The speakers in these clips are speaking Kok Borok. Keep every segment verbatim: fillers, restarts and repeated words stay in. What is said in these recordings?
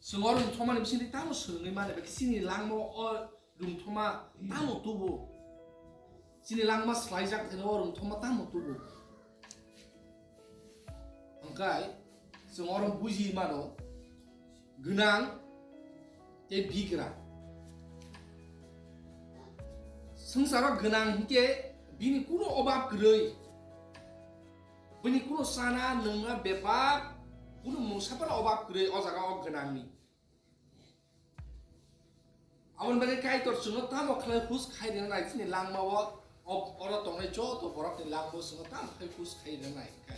Chwng o rwngthomani bisingtwi tamo swrwngwi mani, bai khe chini langma o rwngthoma tamo tubu? Chini langma swlaijak thani o rwngthoma tamo tubu? Hwnkhe chwng oro buji mano, gwnang tei bigra. Swngcharo gwnang hinkhe bini kuno obab kwrwi. Bini kuno chana, nwngna, bepar, kuno mungsa phano obab kwrwi o jaga o gwnangni. Aboni bagwi Kaitor chwngno tamo khlai hus khai rwna nai, chini langmao, o-, oro tongnai joto borokni langmao chwngno tamo khlai hus khai rwna nai khe.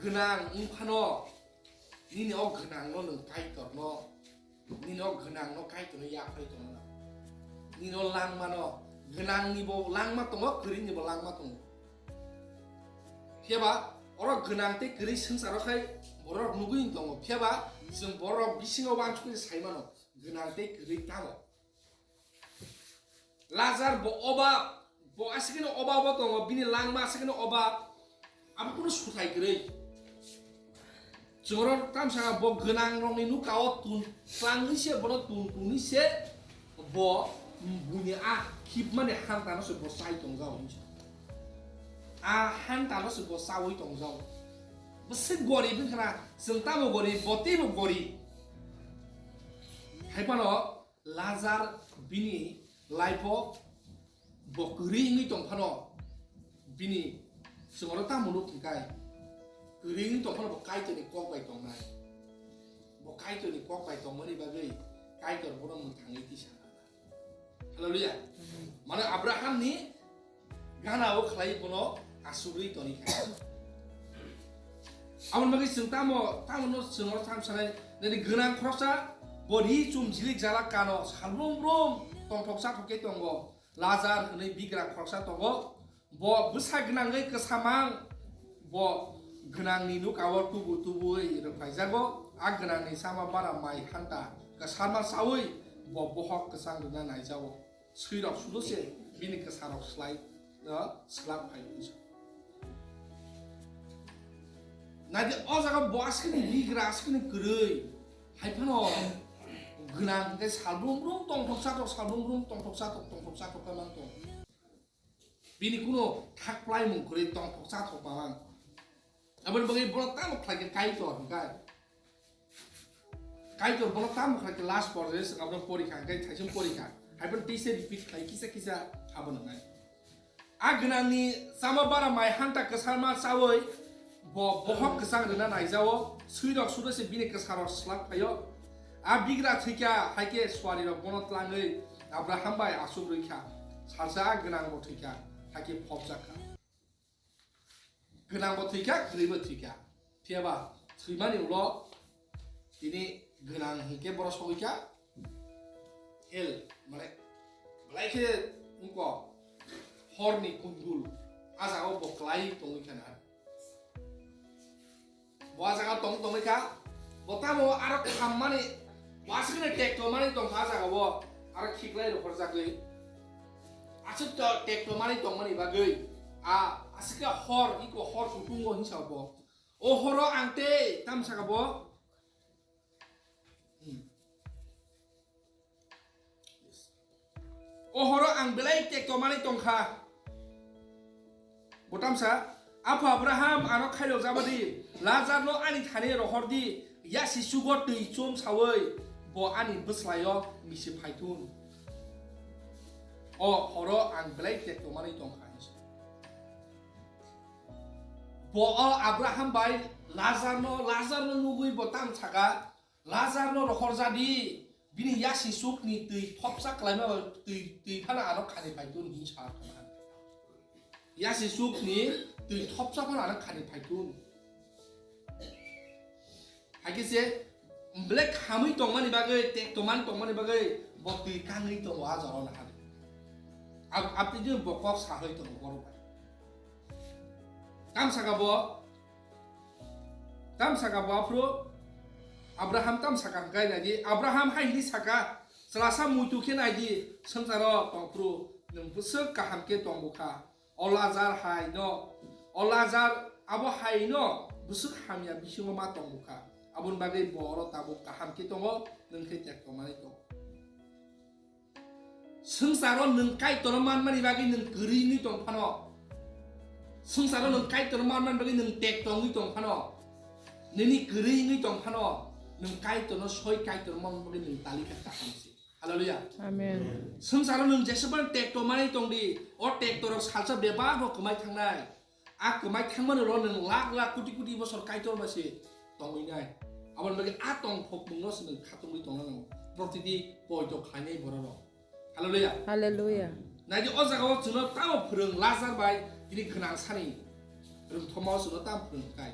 Gwnang wng phano, nini o gwnangno nwng Kaitorno, nini o gwnangno Kaitorno yaphai tongna nang. Nini o langmano, gwnangnibo langma tongo, kwrwinibo langma tongo. Phiyaba oro gwnang tei kwrwi swngcharo khai borok nugwi tongo. Phiyaba chwng borok bisingo uansukwi sai mano, gwnang tei kwrwi tamo. Lazar bo obab, bo aswkno obabo tongo, bini langma aswkno obab, abo kunu suthai kwrwi. Chwng oro tamsaka bo gwnang rokni nuka o tun twlangwi se, bono tun tunwi se bo buini a khipmani hantano se bo chai tongjago hinsa. A hantano se bo chaui tongjago. Bwswk gorib wngkha na, chwng tamo gorib, bo teibo gorib. Hai phano Lazar bini life-o bo kwrwi wngwi tong phano, bini chwng oro tamo nuk hwnkhe, kwrwi wngwi tong phano bo Kaitorni kok bai tongnai. Bo Kaitorni kok bai tongmani bagwi Kaitor bono mwthangwi tisa. Hallelujah. Mane Abrahamni gana o khlai bono asugwi toni kha. Aboni bagwi chwng tamo, tamo no chwng oro tham sanai, nini gwnang khoroksa bo ri chum jilik jala kano salbrum brum tongthok chathok khe tongo. Lazar hwnwi bigra khoroksa tongo. Bo bwsa gwnangwi kwsamang, bo gwnangni nuka o tubu tubuwi rwphlaijago. A gwnangni chama bara mai hanta kwsarma chawi bo bohok kwchang rwna naijago. Swirok sudo se bini kwsarok slai, uh, swlak phai hwnwi sa. Naidi o jaga bo aswkni bigra, aswkni kwrwi. Hai phano gwnang hwnkhe salbrum brum tongthok chathok, salbrum brum tongthok chathok, tongthok chathok khe mang tong. Bini kuno thak plaimung kwrwi tongthok chathok mamang. Aboni bagwi bono tamo khlai khe Kaitor hwnkhe. Kaitor bono tamo khlai khe last porjai swng abono porikha hwnkhe thaichung porikha. Hai bono teisa repeat khlai kisa kisa abono nai. A gwnangni chama bara mai hanta kwsarma chawi bo bohok kwchang rwna naijao, swirok sudo se bini kwsarok swlak phaio. A bigra thwikha, hai khe suarirok bono tlangwi Abraham bai achuk rwikha. Salsa a gwnang bo thwikha, hai khe phobjakha. Gwnang bo thwikha, kwrwi bo thwikha. Phiyaba thwimani ulo tini gwnang hinkhe bono sogwikha hell, mane belai khe wngkha horni kundul, a jagao bo kwlai tongwi kha na. Bo a jaga tong tongwi kha, bo tamo aro khammani, bo aswkno tekto mani tongkha a jagao, aro khiklai rohorjagwi. Aswk to tekto mani tongmani bagwi, a aswk khe hor, iko hor kutungo hinsa bo. O horo ang tei tamsaka bo. Hmm. O horo ang belai tekto manwi tongkha. Bo tamsa, Apha Abraham, ano khairok jabadi, Lazarno ani thani rohordi, yasi sugo twi chum sawi, bo ani bwslaio misi phaitun. O horo ang belai tekto manwi tongkha. Bo o Abraham bai Lazarno, Lazarno nugwi bo tam saka, Lazarno rohor jadi, bini yasi sukni twi thopsa kwlaima bai twi, twi phano ano khani phaitun hin sa thangkha. Yasi sukni twi thopsa phano ano khani phaitun. Hai khe se belai khamwi tongmani bagwi, tek tongmani tongmani bagwi bo twi kangwi tongo a jorao nahar. Ab-, abtwi bo kok sawi tongo borok bai. Tam saka bo, tam saka bo aphuru Abraham tam saka hwnkhe naidi, Abraham hai hwnwi saka, "Chwlasa muitu khe naidi, swngcharo tongphuru nwng bwswk kaham khe tong bukha." O Lazar hai no, o Lazar abo hai no bwswk hamya bisingo ma tong bukha. Aboni bagwi bo oro tabuk kaham khe tongo, nwng khe tekto manwi tongo. Swngcharo nwng Kaitorno manmani bagwi nwng kwrwi wngwi tong phano, swngcharo nwng Kaitorno manmani bagwi nwng tekto wngwi tong phano, nini kwrwi wngwi tong phano, nwng Kaitorno soi Kaitorno manmani bagwi nwng talikha kaham se. Hallelujah. Amen. Swngcharo nwng jesebani tekto manwi tong di, o tektorok salsa bebak rok kwmai thangnai. A kwmai thangmani ulo nwng lakh lakh koti koti bosor Kaitor bai se tongwi nai. Aboni bagwi a tongthokmungno se nwng khatungwi tongna nango. Protidi poito khlainai bororok. Hallelujah. Hallelujah. Naidi o jaga o chwngno tamo phwrwng Lazar bai tini gwnang sani rwngthoma o chwngno tamo phwrwng kai.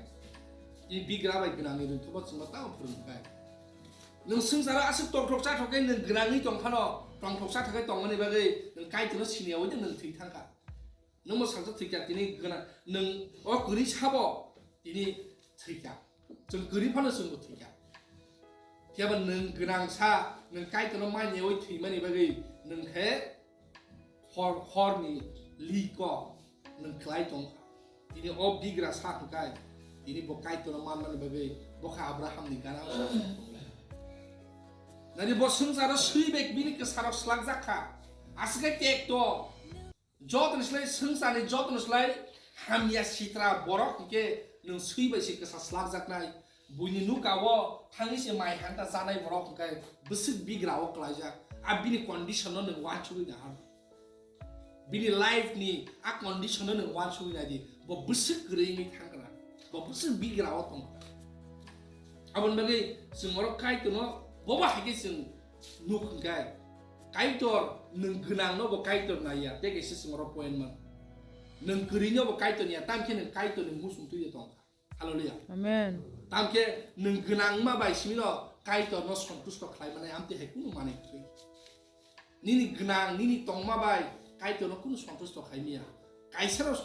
Tini bigra bai gwnangni rwngthoma chwngno tamo phwrwng kai. Nwng swngcharo aswk tongthok chathok khe nwng gwnangwi tong phano, tongthok chathok khe tongmani bagwi nwng Kaitorno siniyawi nwng thwi thangkha. Nwngbo salsa thwikha tini gwnang, nwng o kwrwi sabo tini thwikha. Chwng kwrwi phano chwngbo thwikha. Phiya ba nwng gwnangsa, nwng Kaitorno manyawi thwimani bagwi nwng khe hor, horni liko nwng khlai tongkha. Tini o bigra sa hwnkhe, tini bo Kaitorno manmani bagwi bokha Abrahamni gana o tonglai. Nani bo swngcharo swi bai bini kwsarok slakjak kha. Aswk khe tekto. Jotoni slai swngcharni jotoni slai hamya sitra borok hwnkhe nwng swi bai se kwsa slakjaknai. Buini nuka o thangwi se mai hanta chanai borok hwnkhe bwswk bigra o klaijak. A bini condition no nwng uansugwi nahar. Bini life ni a condition no nwng uansugwi nai di. Bo bwswk kwrwi wngwi thangkra. Bo bwswk bigra o tongkra. Aboni bagwi chwng oro Kaitorno bobo hai khe chwng nuk hwnkhe, Kaitor nwng gwnang no bo Kaitor naiya, tei kaisa chwng oro point man. Nwng kwrwi no bo Kaitor naiya, tamkhe nwng Kaitor ni muchung twi tongkha. Hallelujah. Amen. Tamkhe nwng gwnang ma bai simi no Kaitor no sontusto khlai manai amtwi hai kunu manwi kwrwi. Nini gwnang, nini tongma bai Kaitor no kunu sontusto khai miya. Kaisa no